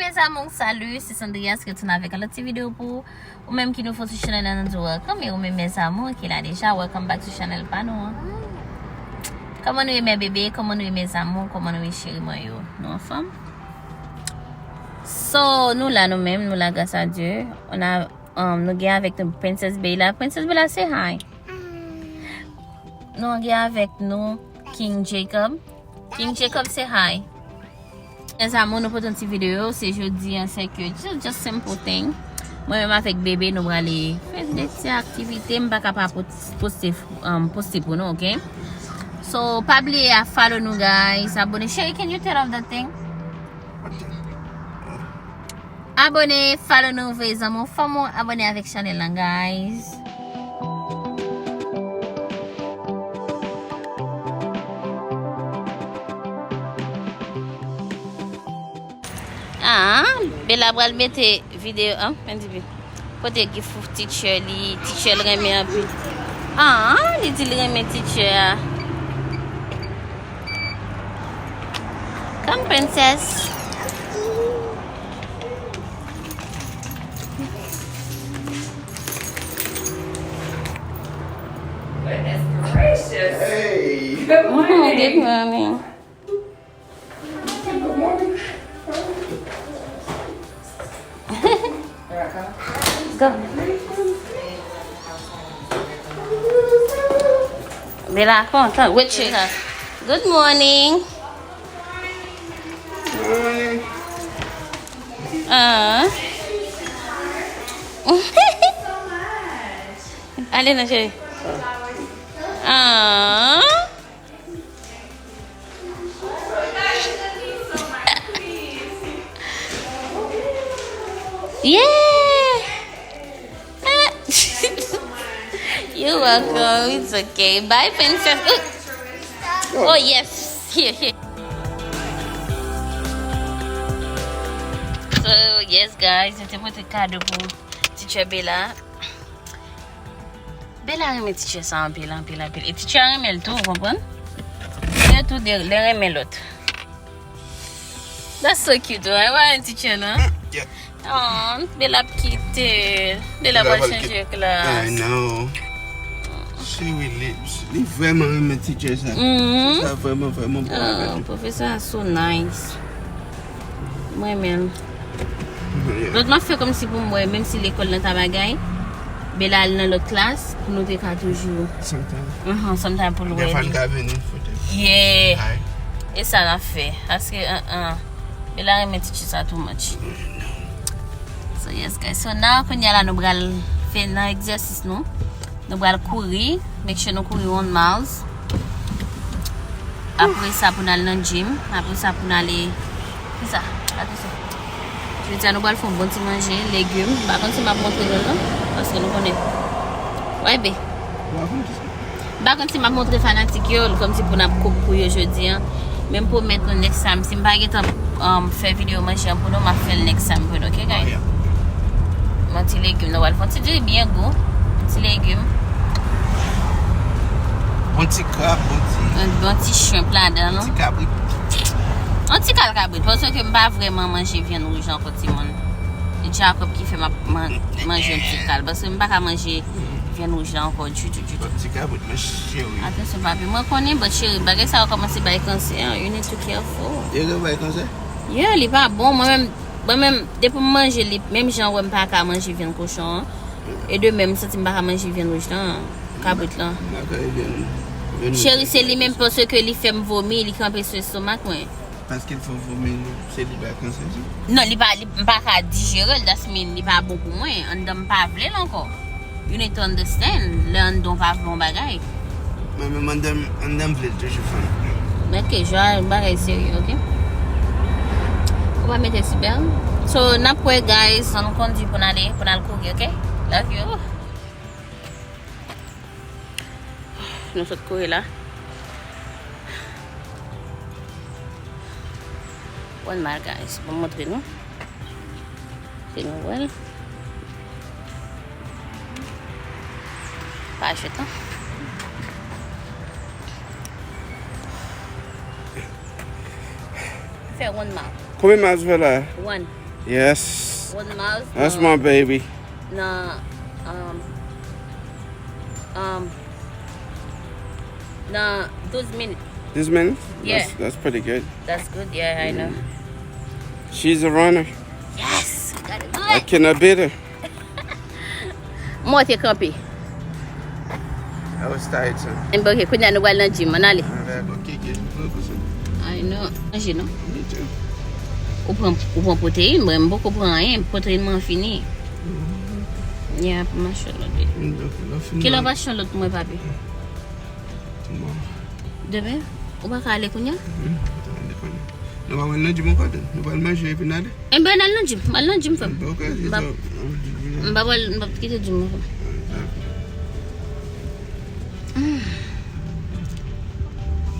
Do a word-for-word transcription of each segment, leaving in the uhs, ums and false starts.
Mes amours, salut, c'est Sandria, se retounen avèk yon lòt ti videyo pou ou. Ou menm ki nouvo sou chanèl la, nou di w welcome. E ou menm, mes amours, ki la deja, welcome back to chanèl pa nou an. Kòman nou ye, mes bébés? Kòman nou ye, mes amours? Kòman nou ye, cheri mwen yo? Nou anfòm? So, nou la nou menm, nou la, grâce à Dieu. On a, um, nou gen avèk nou Princess Bella. Princess Bella, say hi. Nou gen avèk nou King Jacob. King Jacob, say hi. Mes amours, nou pote yon ti videyo, se jodi an, se ke just, just simple thing. Mwen menm avèk bebe, nou prale fè de ti aktivite, m pa ka pa post-, poste, um, poste pou nou, ok? So, pa bliye a follow nou, guys. Abone. Cheri, can you turn off that thing? Abone, follow nou, voye zanmi w, fanmi w, abone avèk chanèl lan, guys. Ah, Bella pral mete videyo an, men di pi. Kote gift teacher li, teacher l renmen anpil. Ah, li di l renmen teacher a. Come, princess. Goodness gracious. Hey. Good morning. Good morning. Go. Bella, kontan. Wait, Sheila. Good morning. Ah. Ale nan, cheri. Ah. Yeah. You're welcome. It's okay. Bye, princess. Ooh. Oh, yes. Here, here. So, yes, guys, nou te pote kado pou teacher Bella. Bella renmen teacher sa anpil, anpil, anpil. E teacher a renmen l tou, ou konprann? Lè tou de, lè renmen lòt. That's so cute, right? Why teacher lan? Yeah. Oh, Bella ap kite. Bella pral chanje klas. I know. Cheri, li, li vrèman renmen teacher sa. Mhm. Sa vrèman, vrèman bon avèk li. Oh, professor so nice. Mwen menm. Yeah. Lòt m ap fè kòmsi pou m wè, menm si lekòl nan ta bagay, Bella al nan lòt klas, pou nou te ka toujou. Sometime. Mhm, sometime pou l wè li. Dèfwa n ka vini, foute. Yeah. Hi. E sa n ap fè. Paske, uh, uh, Bella renmen teacher sa too much. So, yes, guys. So, now, kounye a la, nou pral fè nan egzèsis nou. Nou pral kouri. Make sure nou kouri one miles. Apre sa, pou n al nan gym. Apre sa, pou n ale. Kisa? Atensyon. Jodi a, nou pral fè yon bon ti manje, legim. M pa konn si m ap montre nou, non. Paske nou konnen. Wè, be. M pa konn si m ap montre fanatik yo, kòmsi pou n ap cook pou yo jodi a. Men m pwomèt nou next time, si m pa gentan, um, fè videyo manje an pou nou, m ap fè l next time pou nou, ok, guys? Oh, yeah. Bon ti legim, nou pral fè yon ti diri byen gou. Ti legim. Bon ti krab, bon ti. Yon bon ti shrimp ladan, non? Ti kabrit. Yon ti kal kabrit, paske m pa vrèman manje vyann wouj ankò, timoun. E Jacob ki fè m ap man-, manje yon ti kal, paske m pa ka manje vyann wouj la ankò ditou, ditou. Ti kabrit, men cheri. Atansyon, papi. Mwen konnen, but cheri, bagay sa yo kòmanse bay kansè. You need to careful. Yo gen bay kansè? Yeah, li pa bon. Mwen menm, mwen menm, depi m manje li, menm jan wè m pa ka manje vyann kochon an. E de menm, m santi m pa ka manje vyann wouj lan, kabrit lan. M pa ka vyann, vyann wouj. Cheri, se li menm paske li fè m vomi, li kanpe sou estomak mwen. Paske l fè w vomi, se li bay kansè tou? Non, li pa, li, m pa ka dijere l, that mean li pa bon pou mwen. Anndan m pa vle l ankò. You need to understand, lè anndan w pa vle yon bagay. Mwen menm anndan m, anndan m vle l toujou, fanm. Men ke jwa bagay serye, ok? Ou pa mete sibèl. So, n ap wè, guys, ann kondui pou n ale, pou n al kouri, ok? Love you. Nou sot kouri la. One mile, guys. Bon, m montre nou. Se nou wè l. Pa jwèt, non. Fè one mile. Konbyen miles ou fè la? One. Yes. One mile. That's my baby. Nan, um, um, nan douz minit. Douz minit? Yeah. That's, that's pretty good. That's good, yeah, I know. She's a runner. Yes, we got it. I cannot beat her. Mwen te kanpe. That was tight, son. Enben, ok, kounye a nou pral nan gym, ann ale. Ann ale. I know. Manje non. Me too. Ou pran, ou pran pwoteyin, mwen m poko pran anyen, pwoteyin mwen fini. Yeah, pou m achte lòt wi. Kilè w ap achte lòt pou mwen, papi? Demen? Ou pa ka ale kounye a? Nou pa pral nan gym ankò, nou pral manje epi n ale. Enben, n al nan gym, m al nan gym, frè m. Ok, m pa pral, m p ap kite gym nan, frè m.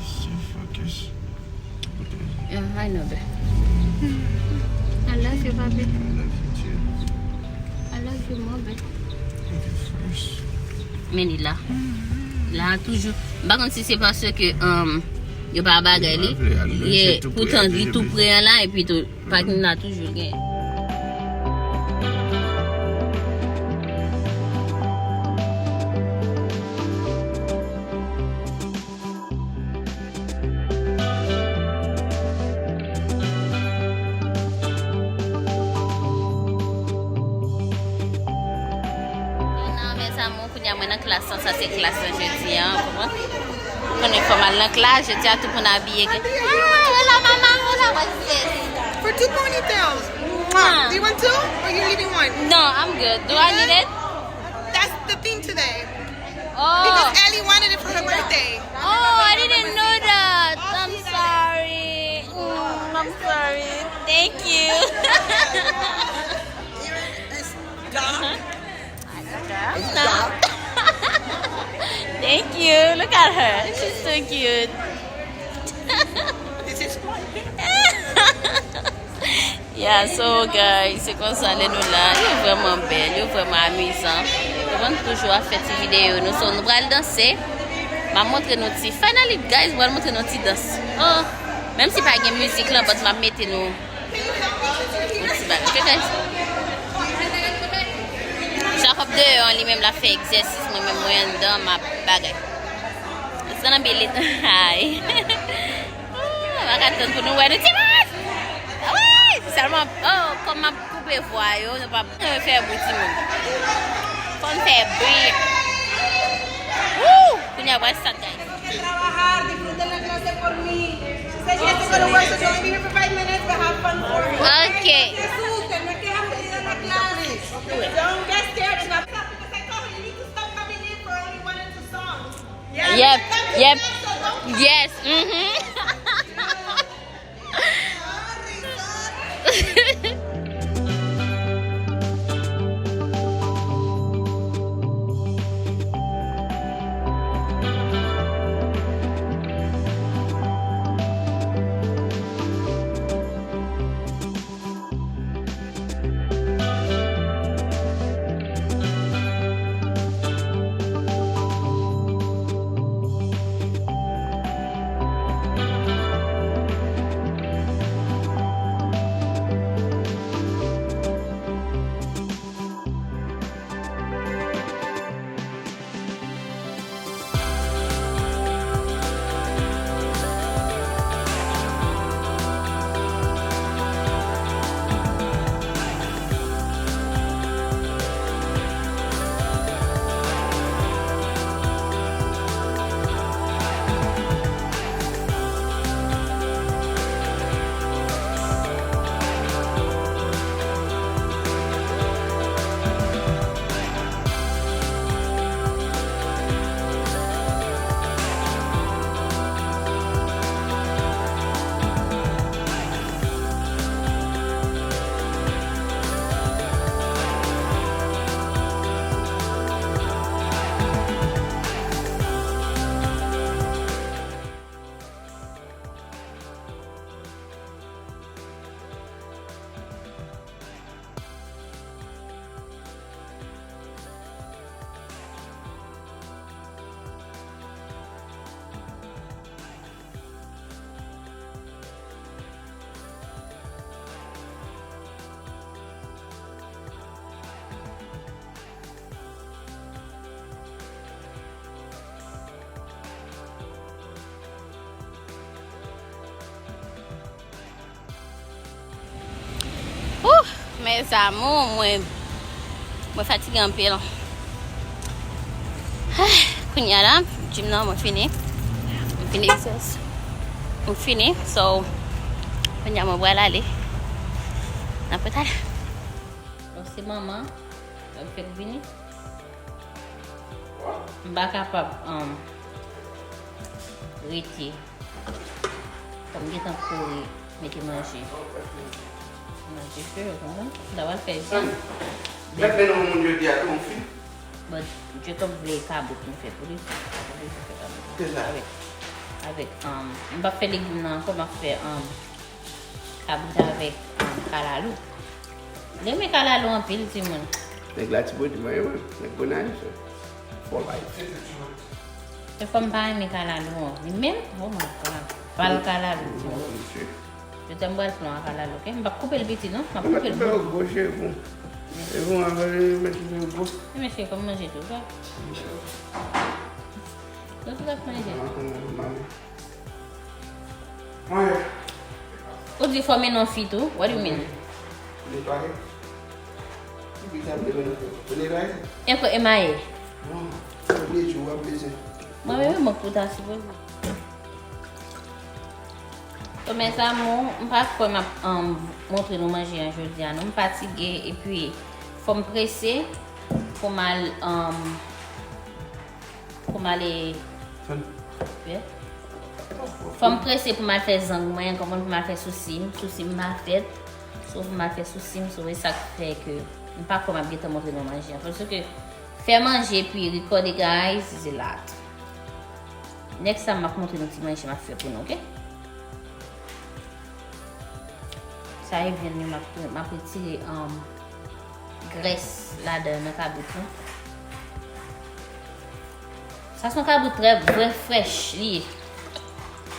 Stay focus. Yeah, I know, babe. I love you, papi. I love you too. I love you more, babe. Thank you first. Men li la. La toujou. M pa konn si se paske, um, yo pa bagay li. Poutan li tou pre an la, epi tou, parking la toujou gen. Nan, mes amours, kounye a mwen nan klas lan, sa se klas lan jodi a, ou konprann? Konnen fò m al nan klas, jodi a tout moun abiye gen. Ah, hola, mama, hola, what's this? For two ponytails. Mwah. Do you want two? Or you leaving one? No, I'm good. Do I need it? That's the theme today. Oh. Because Ellie wanted it for her birthday. Oh, I didn't know that. I'm sorry. Mm, I'm sorry. Thank you. It's dark. It's dark. Thank you. Look at her. She's so cute. This is my Yeah, so guys, se konsa lè nou la, yo vrèman bèl, yo vrèman amizan. Yo konn toujou ap fè ti videyo nou, so nou pral danse. M ap montre nou ti, finally guys, m pral montre nou ti dans. Oh, menm si pa gen mizik lan, but m ap mete nou yon ti bagay. Ok, guys? Jacob deyò an, li menm l ap fè egzèsis, mwen menm mwen anndan, m ap bagay. It's gonna be lit. Hi. Oh, m pa ka tann pou nou wè nou timoun. Wi! Sèlman, oh, kòm m ap koupe vwa yo, nou p ap fè bri timoun. Fò n fè bri. Woo! Kounye a pral stat, guys. Trabajar, disfruten la clase por mí. She said she has to go to work, so she only be here for five minutes, but have fun for me. Ok. No se asusten, no es que es aburrida la clase. Don't get scared, it's not because I told her you need to stop coming in for only one or two songs. Yep, yep. Yes. Mm-hmm. Mes amours, mwen, mwen fatige anpil. Kounye a la, gym nan, mwen fini. Mwen fini, mwen fini. So, kounye a mwen pral ale. N ap retale. Bon, se manman, l ap fèk vini. M pa kapab, um, rete. Fò m gentan kouri mete manje. Manje fre, ou konprann? M ta pral fè vyann. Mèt mennen yon moun jodi a tou, yon fi. But Jacob vle kabrit m fè pou li. Li vle fè kabrit. Avèk, avèk, um, m p ap fè legim nan ankò, m ap fè, um, kabrit avèk, um, kalalou. Li renmen kalalou anpil, timoun. Nèg Latibonit, mwen, mwen. Nèg Gonayiv, for life. Se fò m pa renmen kalalou an. Li menm? Oh my God. Pral kalalou, timoun. Jodi a m pral pran kalalou, ok? M p ap koupe l piti, non. M ap koupe l gwo. Gwo, cheri, bon. E bon, avè, mèt li gwo. E mesye, kòm manje tou, ok? Yo tout ap manje. Ou di fò m mennen yon fi tou? What do you mean? Netwaye. Ki fi sa vle mennen fi? Pou netwaye? Enko emaye. Non, premye jou w ap bezwen. Mwen menm, mwen pou ta sipoze. So, mes amours, m pa kwè m ap, um, montre nou manje an jodi a, non. M fatige, epi fò m prese pou m al, um, pou m ale. Yeah. Fò m prese pou m al fè zang mwen, konprann, pou m al fè sousi m. Sousi m pa fèt. So, pou m al fè sousi m, so, e sa k fè ke m pa kwè m ap gentan montre nou manje an. Paske fè manje epi rekòde, guys, is a lot. Next time, m ap montre nou ti manje m ap fè pou nou, ok? Sa e vyann yo, m ap, m ap retire, um, grès ladan nan kabrit lan. Sa se yon kabrit trè, vrè frèch li ye.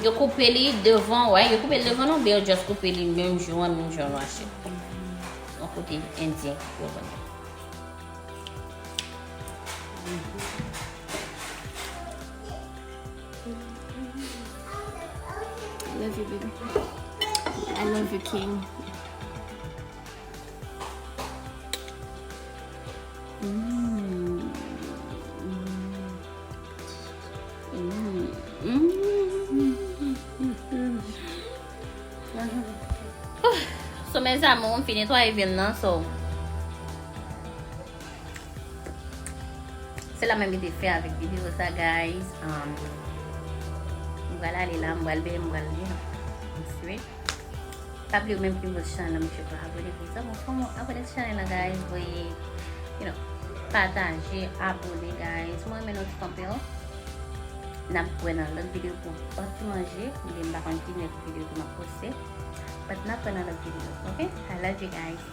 Yo koupe li devan, wè, yo koupe li devan non, oubyen yo just koupe li menm jou an, menm jan nou achte. Yon kote endyen yo vann li. I love you, baby. I love you, King. Mm. Mm. Mm. Mm. So, mes amours, m fin netwaye vyann nan, so. Se la menm m te fè avèk videyo sa, guys. Um, m pral ale la, m pral bè, m pral, you know, m swe. Pa bliye ou menm ki nouvo sou chanèl la, mesye, pa abone pou sa. Bon, fò nou abone sou chanèl la, guys. Voye, you know, pataje, abone, guys. Mwen renmen nou tout anpil. N ap wè nan lòt videyo pou lòt ti manje. Oubyen m pa konn ki lè videyo ke m ap poste. But n ap wè nan lòt videyo, ok? I love you, guys.